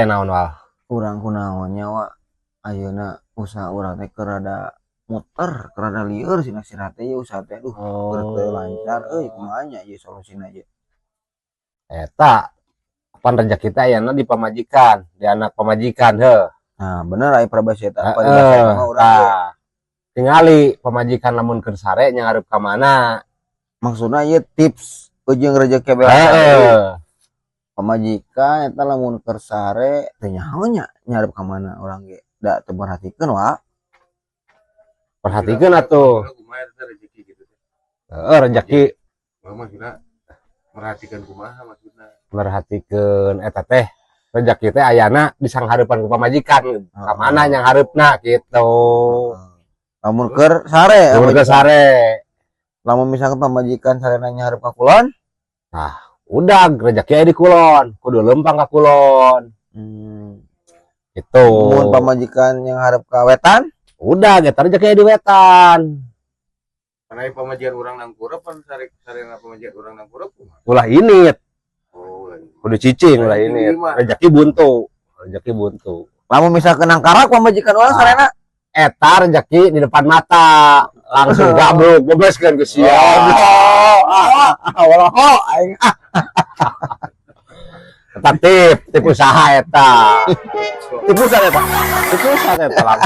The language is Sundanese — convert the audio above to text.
Aya naon, Wal? Urang kunaon nya, Wa? Ayeuna usaha urang teh keur rada muter, keur rada lieur sina sina teh ieu usaha teh, aduh, keur teu lancar euy. Kumaha nya ieu solusina ieu? Eta pan rezeki teh ayana di pamajikan, di anak pamajikan heuh. Nah, bener aya paribasa eta, paribasa eta mah urang ge. Tah. Tingali pamajikan lamun keur sare nyanghareup ka mana? Maksudna ieu tips ujung rezeki beak sare. Heeh. Pamajikan eta lamun keur sare teu nyaho nya nyarep ka mana, urang ge da teu merhatikeun, Wa. Perhatikeun atuh. Kumaha eta rezeki gitu teh? Heeh, rezeki. Mah maksudna merhatikan kumaha maksudna? Merhatikeun eta teh rezeki teh ayana di sanghareupan ku pamajikan. Ka mana nyanghareupna gitu. Lamun keur sare, Lamun keur sare. Lamun misalkan pamajikan sarena nyarep ka kulon, udah rezeki aya di kulon, kudu lempang ka kulon. Itu. Mun pamajikan nyanghareup ka wetan, udah eta rezeki aya di wetan. Karena ieu pamajikan urang nangkurep pan sare sarena pamajikan urang nangkurep kumaha? Ulah ini, Oh, lagi. Kudu cicing, ulah ini. Rezeki buntu. Rezeki buntu. Lamun misalkan nangkarak pamajikan urang Ah. sarena, eta rezeki di depan mata. Langsung gabruk, bebaskeun ke sia. Ah, Allah, aing ah. Eta tip, tip usaha eta. Tip usaha eta. Tip usaha eta langsung.